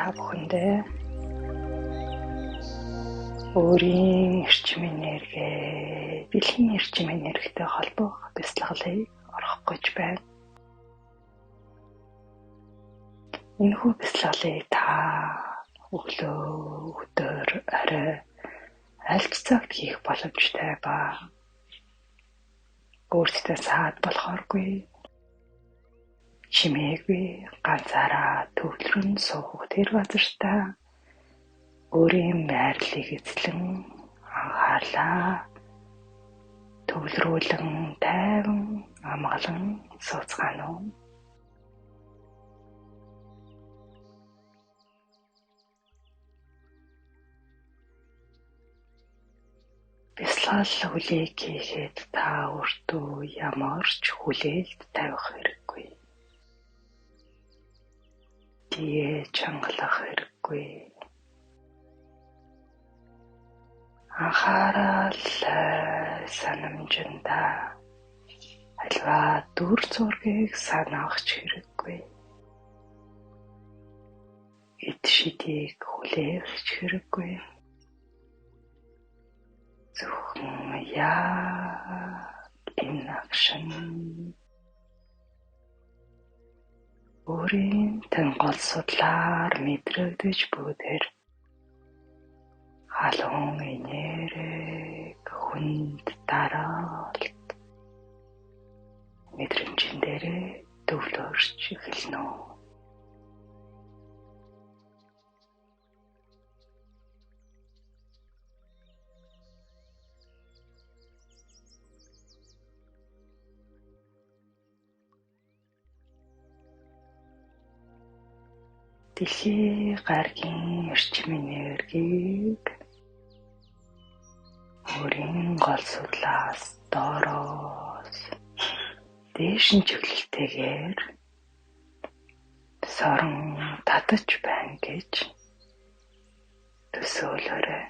та бүхэндээ өөрийн эрчим энерги, дэлхийн эрчим энергитэй холбох бясалгалыг орох гэж байна. Энэхүү бясалгалыг та өглөө, өдөр, орой аль ч цагт хийх боломжтой ба. Өөртөө саад болохооргүй, чимээгүй, ганцаараа төвлөрөн суух тэр газартаа өөрийн байрлалыг эзлэн анхаарлаа төвлөрүүлэн тайван амгалан сууцгаана уу. Бясалгал үлийг хийхэд та өөртөө ямар ч хүлээлт тавих хэрэггүй. Бие чангалах хэрэггүй. Анхаарал санамжиндаа альва дүр зургийг санаах ч хэрэггүй. Эд шидийг хүлээх ч хэрэггүй. Зөвхөн яг энэ агшин өөрийн тань гол судлаар мэдрэгдэж бүгдээр халуун энерги хүнд дараалт мэдрэмжин дээрээ төвлөрч эхэлнэ. Дэлхий гарагийн эрчим энергийг өөрийн гол судлаас доороос дээш нь чиглэлтэйгээр сорон татаж байна гэж төсөөлөөрэй.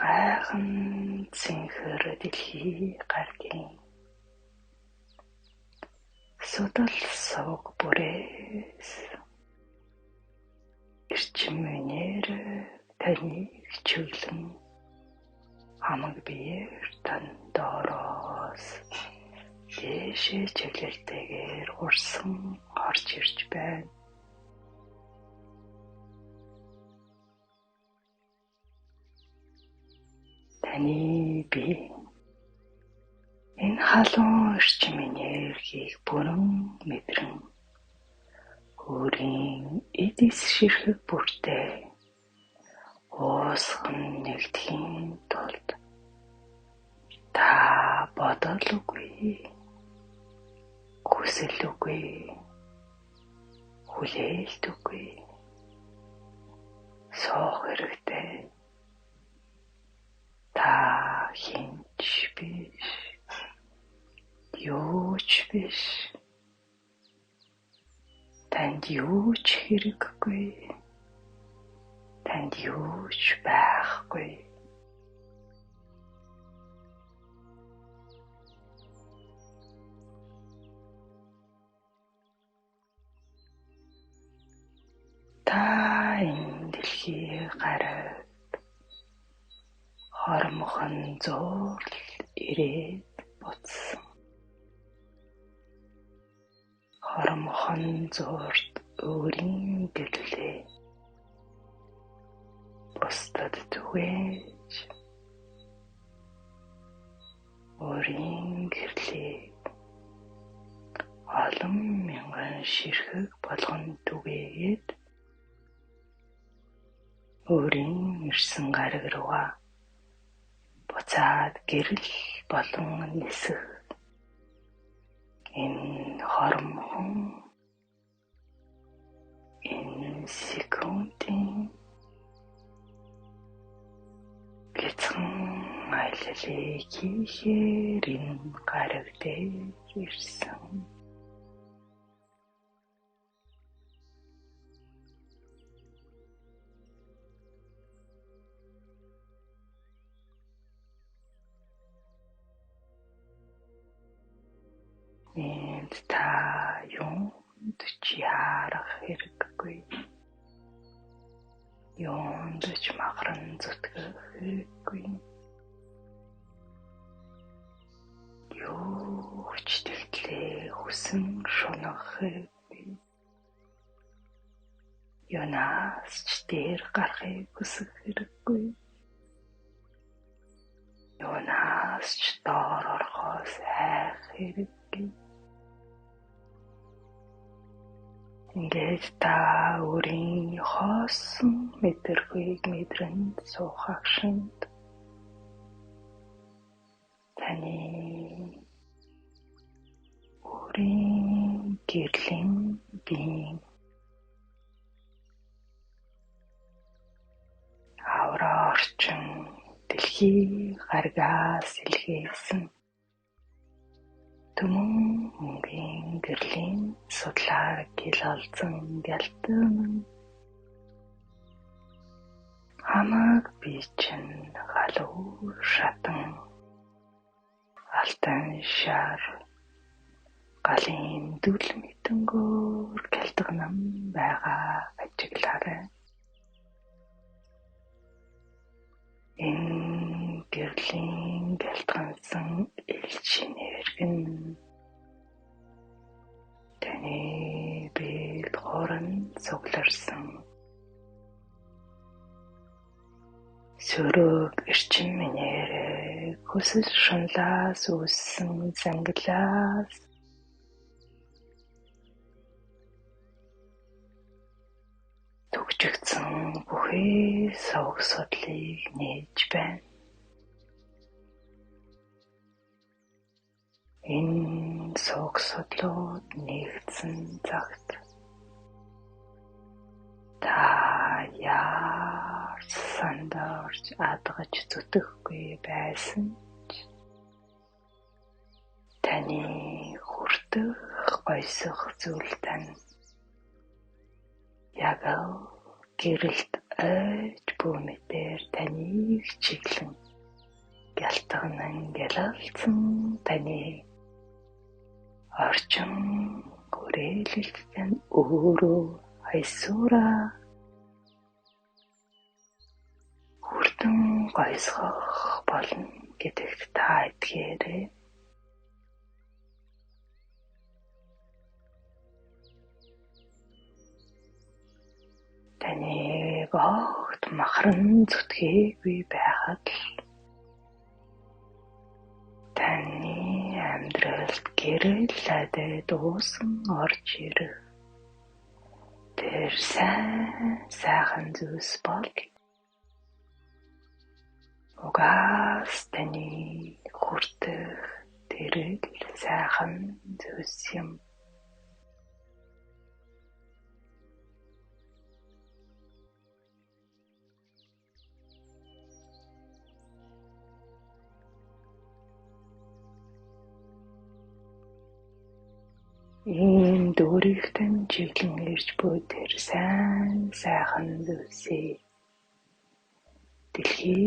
Гайхан цэнхэр дэлхий гарагийн судал сувг бүрээс эрчим энерги таныг чиглэн хамаг биеэр тань доороос дээшээ чиглэлтэйгээр урсан орж ирж байна. Таны бие энэ халуун эрчим энергийг бүрэн мэдрэн өөрийн эд эс ширхэг бүртээ уусган нэгдэхийн тулд та бодол үгүй, хүсэл үгүй, хүлээлт үгүй суух хэрэгтэй. Та хэн ч биш, юу ч биш. Танд юу ч хэрэггүй, танд юу ч байхгүй. Та энэ дэлхий гараг хормхон зөөрл ирээд буцсан. Хормхон зуурт өөрийн гэрлээ бусдад түгээж өөрийн гэрлийг олон мянган ширхэг болгон түгээгээд өөрийн ирсэн гариг руугаа буцаад гэрэл болон нисэх энэ хормхон энэ секундын бяцхан аялал. Ажлыг хийхээр энэ гариг дээр ирсэн. Энд та юунд ч яарах хэрэггүй. Юунд ч махран зүтгэх хэрэггүй. Юу ч тэгтлээ хүсэн шунах хэрэггүй. Юунаас ч дээр гарахыг хүсэх хэрэггүй. Юунаас ч доор орохоос айх хэрэггүй. Ингээд та өөрийн хоосон мэдрэхүйг мэдрэн суух агшинд таны өөрийн гэрлийн биеийн авраа орчин дэлхий гаригаас илгээсэн түмэн мөнгийн гэрлийн судлаар гялалзан гялтан хамаг би чинь халуун шатан алтан шар галын дүл мэтэнгөөр гялтганан байгаа ажиглаарай. Энэ гэрлийн гялтгансан элчин эргэн таны биед хуран цугларсан сөрөг эрчим минээрээ хүсэл шунлаас үүссэн зангилаас түгжигдсэн бүхий суваг судлыг нээж байна. Энэ суваг судлууд нэгдсэн цагт та яарч сандарч адгаж зүтгэхгүй байсан ч таны хүртэх гойсох зүйл тань яг л гэрэлт ойж бүү мэтээр таныг чиглэн гялтганан гялалзсан таны орчин хүрээлэлт тань өөрөө хайсуураа хүртэн гойсгох болно гэдэгт та итгээрэй. Таныг огт махран зүтгээгүй байхад л таны амьдралд гэрэл адид уусан орж ирэх тэр сайн сайхан зүйлс бол угаас таны хүртэх тэр л сайхан зүйлс юм. Иймд өөрийнхөө чиглэн ирж буй тэр сайн сайхан зүйлсийг дэлхий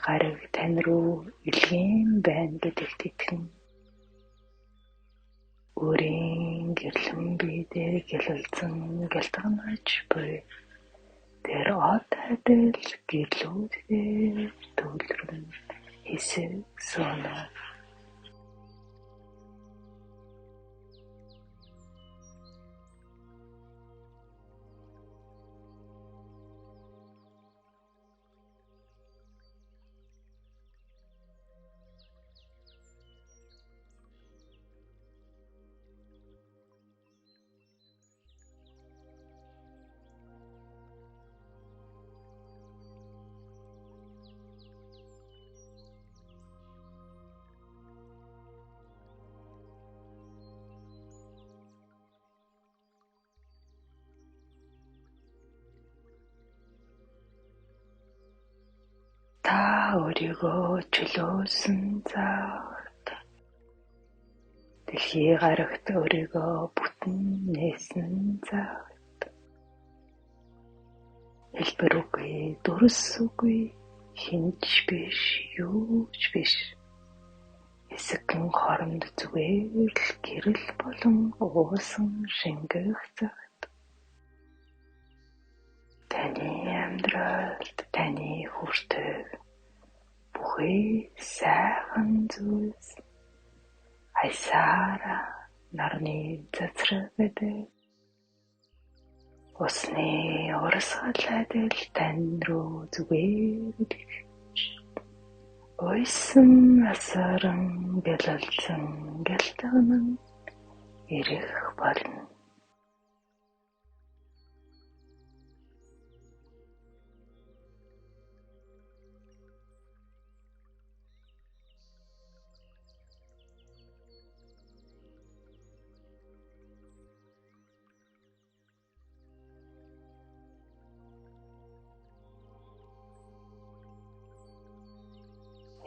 гариг тань руу илгээн байна гэдэгт итгэн өөрийн гэрлэн бие дээр гялалзан гялтганаж буй тэр од адил гэрлүүд дээр төвлөрөн хэсэг сууна. Та өөрийгөө чөлөөлсөн цагт дэлхий гарагт өөрийгөө бүтэн нээсэн цагт хэлбэр үгүй, дүрс үгүй, хэн ч биш, юу ч биш. Хэсэгхэн хоромд зүгээр л гэрэл болон уусан шингэх цагт таны амьдралд таны хүртэх бүхий сайхан зүйлс аясаараа нарны цацраг адил, усны урсгал адил тань руу зүгээр л ихэвч уйсан асаран гялалзан гялтганан ирэх болно.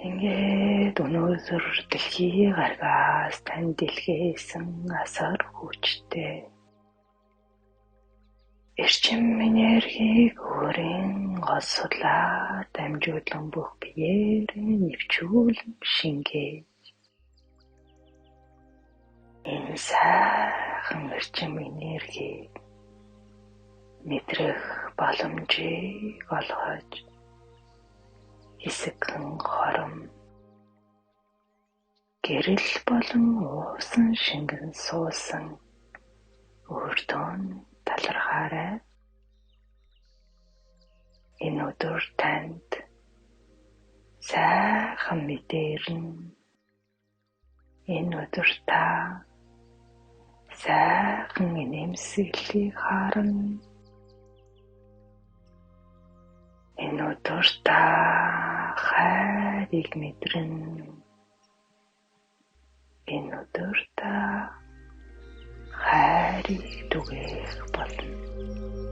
Ингээд өнөөдөр дэлхий гаргаас тань дэлгээсэн асар хүчтэй эрчим энергийг өөрийн гол судлаар дамжуулан бүх биеэрээ нэвчүүлэн шингээж энэ сайхан эрчим энергийг мэдрэх боломжийг олгож хэсэгхэн хором гэрэл болон уусан шингэн суусан өөртөө талархаарай. Энэ өдөр танд сайхан мэдээ ирнэ. Энэ өдөр та сайхан инээмсэглэлийг харна. Энэ өдөр та хайрыг мэдэрнэ. Энэ өдөр та хайрыг түгээх болно.